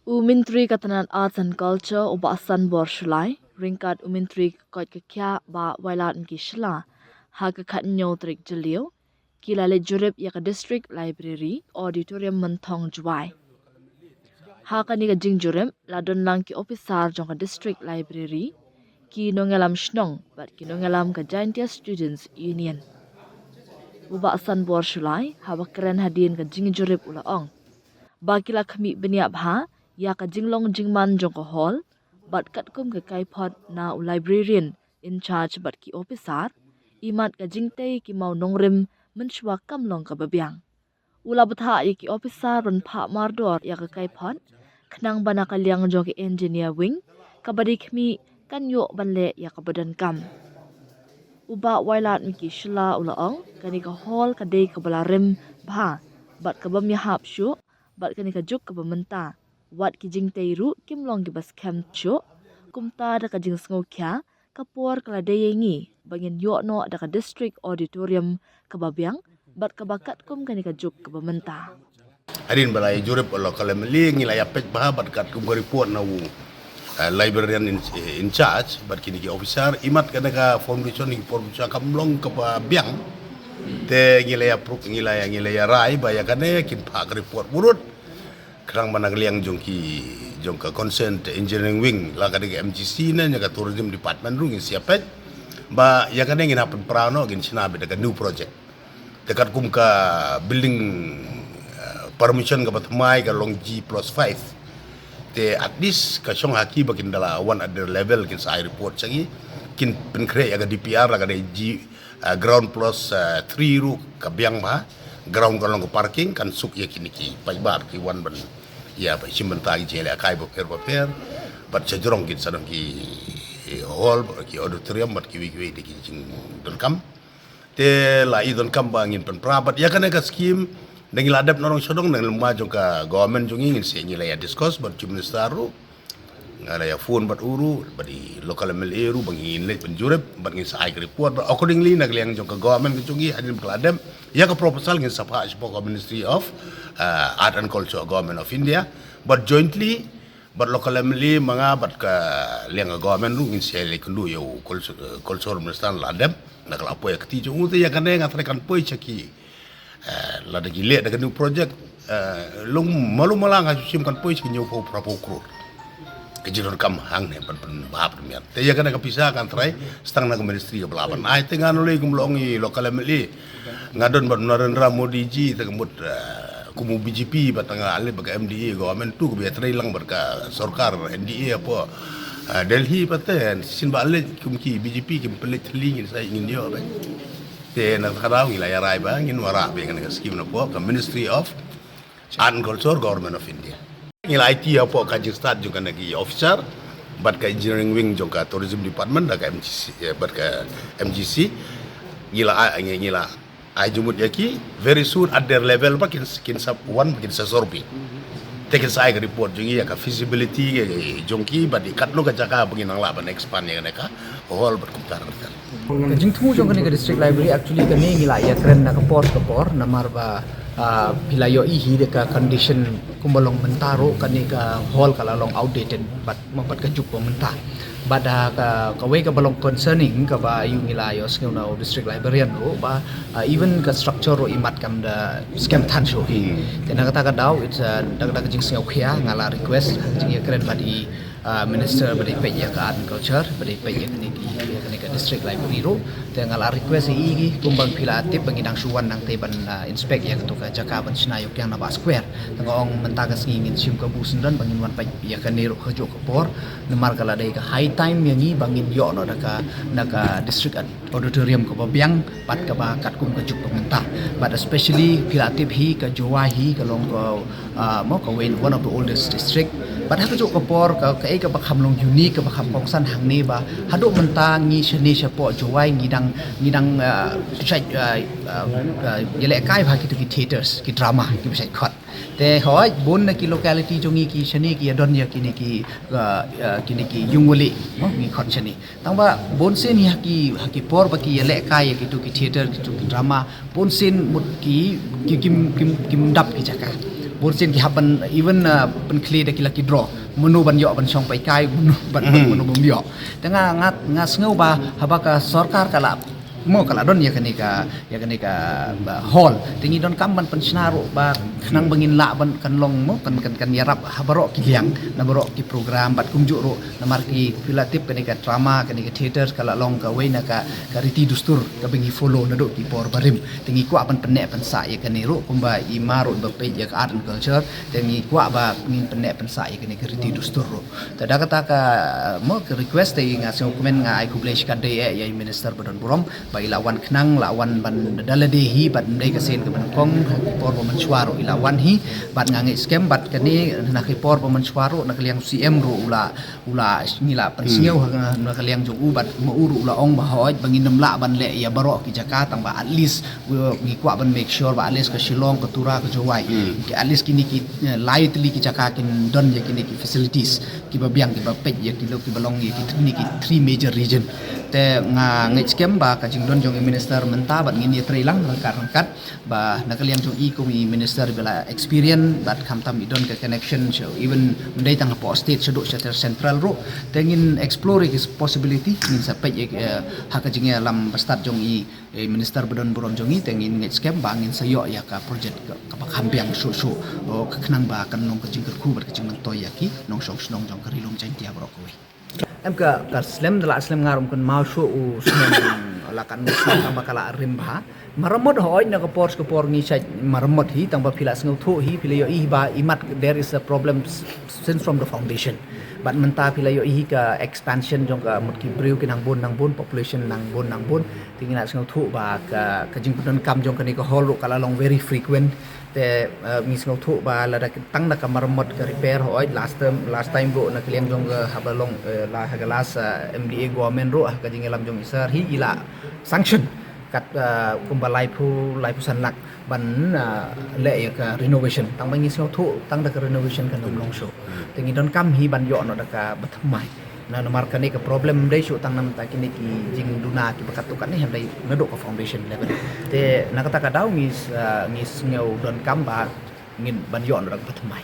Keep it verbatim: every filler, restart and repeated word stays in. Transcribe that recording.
U Myntri ka tnat Arts and Culture u Bah Sanbor Shullai ryngkat u Myntri ka koit ka khiah Bah Wailadmiki Shylla ha ka khathynñiew tarik Jylliew ki la leit jurip ïa ka District Library Auditorium Mynthong Jowai. Ha kane ka jingjurip la don lang ki ophisar jong ka District Library, ki nongïalam shnong bad ki nongïalam ka Jaintia Students Union. U Bah Sanbor Shullai haba kren hadien ka jingjurip u la ong ba ki la khmih bniah bha ïa ka jinglong jingman jong ka hall bad katkum ka kaiphod na u librarian in charge bad ki ophisar, imat ka jingtei ki mawnongrim mynshuwa kam long kaba biang. U la bthah ïa ki ophisar ban phah mardor ïa ka kaiphod khnang ba na ka liang jong ka engineer wing kaba dei khmih kan ïoh ban leh ïa kaba donkam. U Bah Wailadmiki Shylla u la ong kane ka hall ka dei kaba la rim bha bad kabym ïahap shuh bad kane ka juk kaba mynta wat ki jingtei ruh kim long kiba skhem shuh. Kumta da ka jingsngewkhia ka por ka la dei ïa ngi ba ngin ïoh noh da ka District Auditorium kaba biang bad kaba katkum kane ka juk kaba mynta. Hadien ba la ïa jurip u local M L A ngi la ïa peit bha bad katkum ka report na u librarian in charge bad kine ki ophisar, imat kane ka foundation, ki foundation kam long kaba biang. Te ngi la ïa pruk ngi la ïa ngi la ïa rai ba ïa kane kin phah ka report burut. Khnang ba na ka liang jong ki jong ka concerned engineering wing la ka dei ka M G C ne ïa ka tourism department ruh ngin sa ïa peit ba ïa kane ngin hap pynpra noh ngin shna beit da ka new project. Te katkum ka building permission kaba thymmai ka long G plus five. Te at least ka shong ha ki ba kin da la wan at their level kin sa ai report sha ngi, kin pynkhreh ïa ka D P R la ka dei G ground plus three ruh ka biang bha. Ground ka long ka parking kan suk ïa kine ki paidbah ki wan ban ïa ba shim bynta ki jingïalehkai bapher bapher. Bad sha jrong kin sa don ki hall bad ki auditorium bad kiwei kiwei de ki jingdonkam. Te la i donkam ba ngin pynpra bad ïa kane ka scheme da ngi la dep na rong sha dong da ngi lem ba jong ka government jong ngi ngin sa ngi la ïa discuss bad Chief Minister ruh. Nga la ïa phone bad u ruh bad i local M L A ruh ba ngin leit ban jurip bad ngin sa ai ka report bad accordingly na ka liang jong ka government ka jong ngi hadien ba ka la dep ïa ka proposal ngin sa phah shapoh ka Ministry of Art and Culture, Government of India bad jointly bad local M L A ma nga bad ka liang ka government ruh ngin sa ïa leit kynduh ïa u Culture Minister la dep na ka la poi ïa ka kti jong u. Te ïa kane nga tharai kan poi sha ki lada ki leh da ka new project long malu mala nga shu shim kan poi sha ki hynñiewphew phraphew klur. Ka jingdonkam hangne ban pynbha pynmiat. Te ïa kane ka pisa kan tharai stang na ka ministry kaba lah ban ai. Te nga nalei kum long i local M L A nga don bad Narendra Modi ji te ka mut kum u B J P bad nga ale bad ka M D A government tu kaba ïa trei lang bad ka sorkar N D A hapoh Delhi pat te shisien ba ale kum ki B J P kim pynleit thylli ngin sa ngin ïoh bad. Te na ka daw ngi la ïa rai ba ngin wanrah beit kane ka scheme napoh ka Ministry of Art and Culture, Government of India. Ngi la aiti hapoh ka jingstad jong kane ki officer bad ka engineering wing jong ka tourism department da ka M G C bad ka M G C. Ngi la ngi la ai jingmut ïa ki very soon at their level ba kin kin sa wan ba kin sa survey. Te kin sa ai ka report jong ngi ïa ka feasibility jong ki bad i katno ka jaka ba ngin nang lah ban expand ïa kane ka hall bad kumta kumta. Ka jingthmu jong kane ka district library actually kane ngi la ïa kren na ka por ka por namar ba phi la ïohi hi da ka condition kumba long mynta ruh kane ka hall ka la long outdated bad mapad ka juk ba mynta. Bad da ka kawei kaba long concerning kaba ïu ngi la ïohsngew na u district librarian ruh ba even ka structure ruh imat kam da skhem than shuh hi. Te na kata ka daw it's da kata ka jingsngewkhia nga la request ka jingïakren bad i Minister ba dei peit ïa ka art and culture ba dei peit ïa kane ki ïa kane ka district library ruh. Te nga la request ïa i ki kumba phi la tip ba ngi dang shu wan nangtei ban inspect ïa kato ka jaka ban shna ïoh kiang na Bah Square. Te nga ong mynta ka sngi ngin shim kabu syndon ba ngin wan peit ïa kane ruh kajuh ka por. Namar ka la dei ka high time ïa ngi ba ngin ïoh noh da ka na ka district auditorium kaba biang bad kaba katkum ka juk ba mynta. Bad especially phi la tip hi ka Jowai hi ka long ka mo ka wei one of the oldest district. Bad ha kajuh ka por ka kaei kaba kham long unique kaba kham kongsan hangne ba haduh mynta ngi shane shapoh Jowai ngi dang ngi dang shait ïalehkai bha kito ki theatres ki drama kiba shait khot. Te hooid bun na ki locality jong ngi ki shane ki ïadon ïa kine ki kine ki ïungwali mo ngi khot shane. Tangba bun sien ha ki ha ki por ba ki ïalehkai ïa kito ki theater kito ki drama bun sien mut ki ki kim kim kim dap ki jaka. Urchin ki hap ban even, uh, pynkhli da ki lucky draw. Mano ban ïoh ban shong paikai, mano ban, hmm, mano bym ïoh. Te nga, nga, nga sngew ba haba ka sorkar ka la, mo, ka la don ïa kane ka, ïa kane ka, ba, hall. Te ngi donkam ban pynshna ruh ba khnang ba ngin lah ban kan long, mo, kan, kan, kan ïarap ha baroh ki liang, na baroh ki program, bad kumjuh ruh namar ki, phi la tip, kane ka drama, kane ka theater ka la long kawei na ka, ka riti dustur kaba ngi follow naduh ki por barim. Te ngi kwah ban pynneh pynsah ïa kane ruh, kumba i Ma ruh ba peit ïa ka art and culture, te ngi kwah ba ngin pynneh pynsah ïa kane ka riti dustur ruh. Te da kata ka, mo, ka request, te nga sngewkmen nga ai khublei shikatdei eh ïa i minister ba don burom ba i la wan khnang, la wan ban da lade hi, bad ym dei ka sien kaba nyngkong, ha ki por ba mynshuwa ruh i la wan hi. Bad nga ngeit skhem bad kane, na ki por ba mynshuwa ruh na ka liang C M ruh u la, u la, ngi la pynsngew, hmm, ha, na ka liang jong u, bad ma u ruh u la ong ba hooid ba ngin ym lah ban leh ïa baroh ki jaka, tang ba at least, uh, ngi kwah ban make sure ba at least ka Shillong, ka Tura, ka Jowai, hmm, ki, at least kine ki, eh, lai tylli ki jaka kin don ïa kine ki facilities kiba biang, kiba peit ïa ki, kiba long ïa ki, kine ki three major region. Te nga ngeit skhem ba ka jingdon jong i minister mynta bad ngin ïatreilang ryngkat ryngkat, ba na ka liang jong i kum i minister ba la experience bad khamtam i don ka connection, so even ym dei tang hapoh state, shaduh sha central ruh. Te ngin explore ïa ki possibility, ngin sa peit ïa, eh, ha ka jingïalam bastad jong i, eh, minister ba don burom jong i, te ngin ngeit skhem ba ngin sa ïoh ïa ka project ka, kaba kham biang shuh shuh, oh, ka khnang ba kan long ka jingkyrkhu bad ka jingmyntoi ïa ki nongshong shnong jong ka Ri Lum Jaiñtia baroh kawei. Em, ka, ka slem, da la slem nga ruh ym kynmaw shuh u snem la kan, tang ba ka la rim bha. Maramot hooid na ka por sha ka por ngi shait maramot hi, tang ba phi la sngewthuh hi, phi la ïohi ba i mat, there is a problem s-, since from the foundation. Bad mynta phi la ïohi hi ka expansion jong ka, mut ki briew ki nang bun nang bun, population nang bun nang bun. Te ngi la sngewthuh ba ka, ka jingpyndonkam jong kane ka hall ruh ka la long very frequent. Te, eh, ngi sngewthuh ba lada ki, tang da ka maramot, ka repair, hooid, last time, last time ruh na ka liang jong ka, haba long, eh, la ha ka last, eh, M D A government ruh, ha ka jingïalam jong i sir hi, i la sanction kat, eh, kumba laiphew, laiphew san lak ban, eh, leh ïa ka renovation. Tang ba ngi sngewthuh tang da ka renovation kan ym long shuh. Te ngi donkam hi ban ïoh noh da kaba thymmai. Na, namar kane ka problem ym dei shuh tang na bynta kine ki jingduna kiba katto katne, hynrei naduh ka foundation level. Te na kata ka daw ngi s-, ah, ngi sngew donkam ba ngin ban ïoh noh da kaba thymmai.